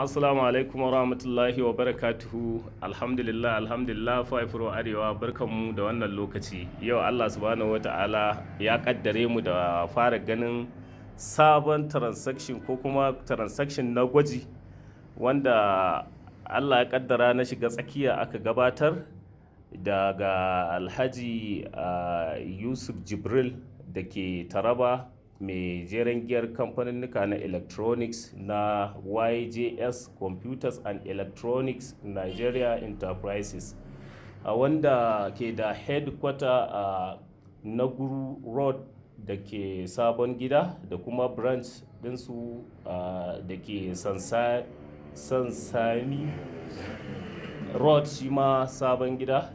Assalamu alaikum wa rahmatullahi wa barakatuhu. Alhamdulillah, alhamdulillah, Fifro Arewa, barkanmu da wannan lokaci. Yau Allah Subhanahu wa Ta'ala ya kaddare mu da fara ganin sabon transaction ko kuma transaction na gwaji wanda Allah ya kaddara na shiga tsakiya aka gabatar daga Alhaji Yusuf Jibril da ke Taraba, mai jeren giyar kamfaninnika na electronics na YJS Computers and Electronics Nigeria Enterprises, a wanda ke da headquarter a Naguru Road da ke Sabon Gida, da kuma branch ɗinsu da ke Sansami Road, shi ma Sabon Gida.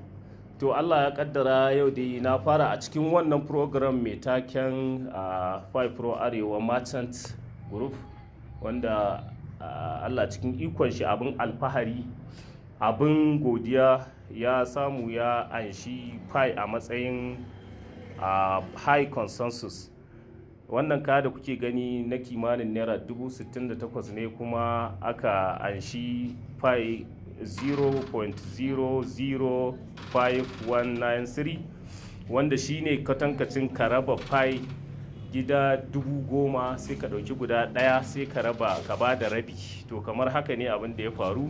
To, Allah ya kaddara yau dai na fara a cikin wannan program mai taken 5 Pro Arewa Merchant Group, wanda Allah cikin ikon shi, abin alfahari, abin godiya, ya samu ya anshi Pi a matsayin high consensus. Wannan kaya da kuke gani na kimanin naira 68,000 ne, kuma aka anshi Pi 0.005193, wanda shine kwatankacin ka raba Pi gida 10,000, sai ka ɗauki guda ɗaya, sai ka raba, ka ba da rabi. To, kamar haka ne abin da ya faru.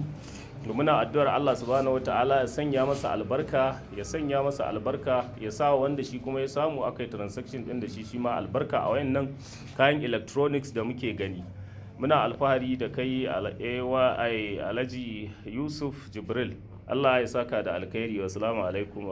Muna addu'ar Allah Subhanahu wa Ta'ala ya sanya masa albarka, ya sanya masa albarka, ya sa wanda shi kuma ya samu aka yi transaction ɗin da shi, shi ma albarka a wayannan kayan electronics da muke gani. Muna alfahari da kai, Alhaji Yusuf Jibril. Allah ya saka da alkhairi. Wassalamu alaikum.